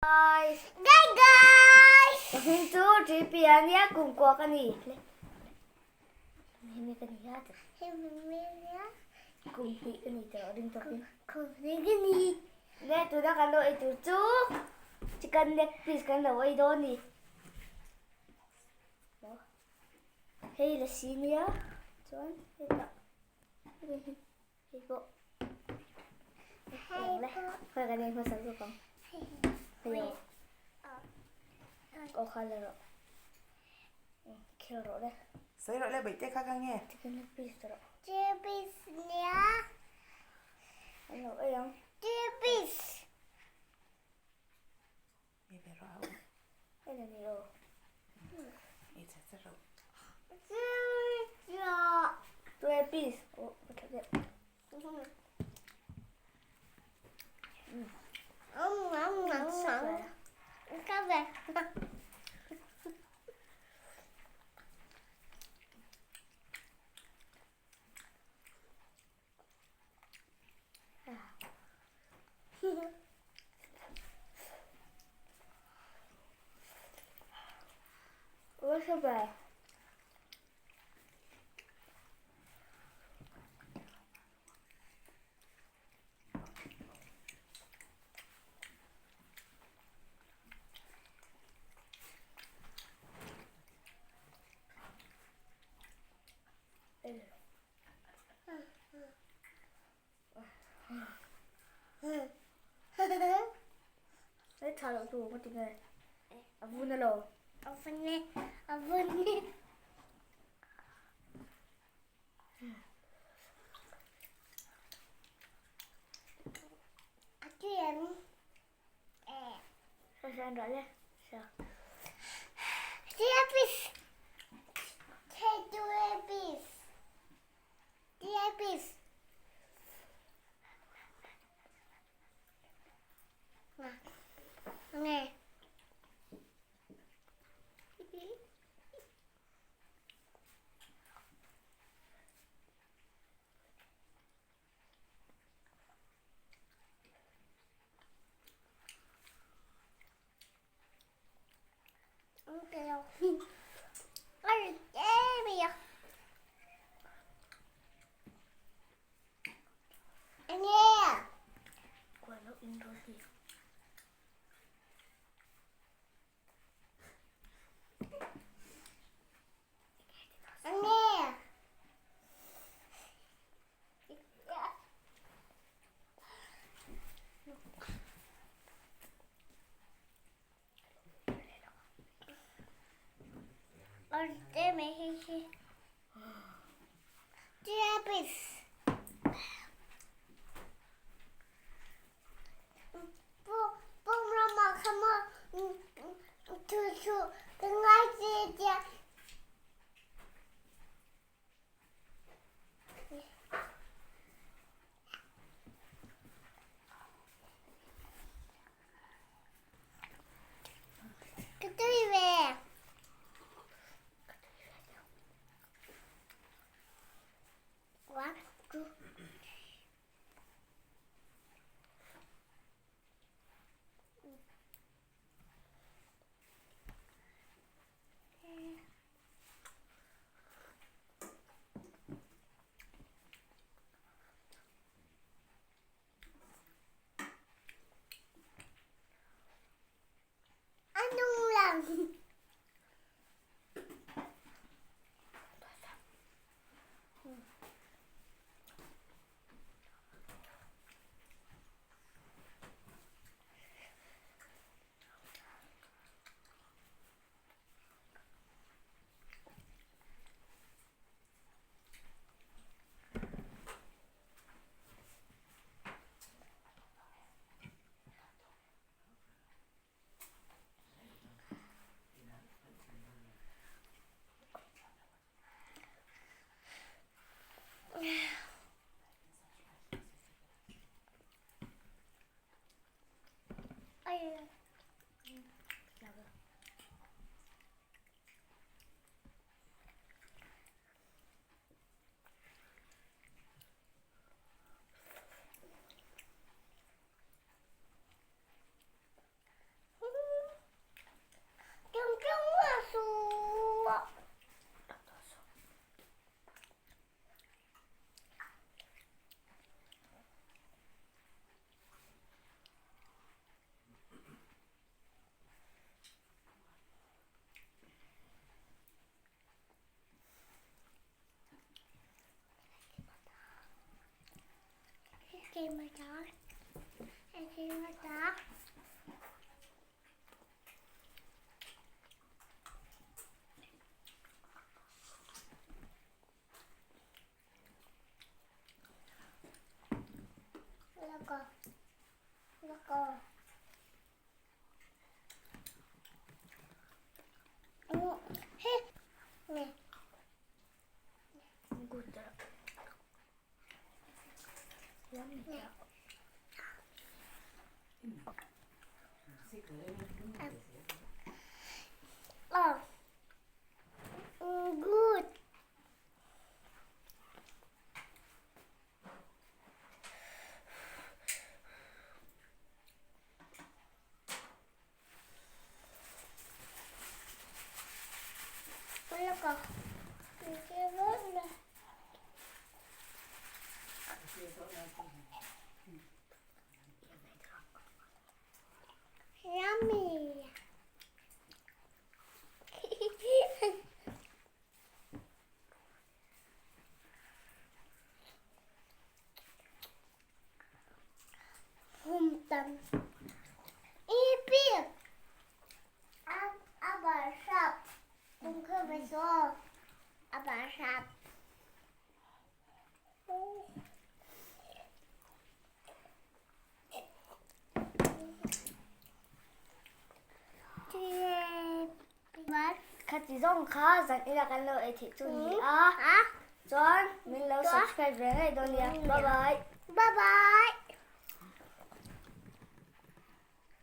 Guys! Guy guys! Ka hming chu TP a nia kum kua ka ni. Hemi ka ni a. Hemi nia. Kum hnih ka ni tawh ring tawkin. Kum hnih ka ni. Ne tuna kan lo ei tur chu chicken leg piece kan lo ei dawn ni. Hei lasi nia chuan hetah hei pawh Hei pawh. Khawi kan ei hmasa zawk ang. Hei aw kha la rawh. Khel rawh le. Sawi rawh le baihte kha kha nge. Chicken leg piece rawh. Chicken piece nia. An lo ei ang. Chicken piece. Ei ve rawh au. Ei la ni aw. Ei che che rawh. Tue piece. Oh, ka tha deuh. Ka ve. What's up? Hei tha loh tur ka ti nge. A vun alo. A vun e. A vun e. A tui em? Sa sa an rawh le. Sa. Therapist. Therapist. Therapist. Nghe. Ka tui ve. One, two. A hnung lang. Oh. Good. Yummy. Hum tam. Ipi. Aba sap. Kung ka ba so? Aba sap. Khati zawng kha zan ila kan lo ei theih chu ni a. Chuan min lo subscribe ve ngei dawn nia. Bye bye.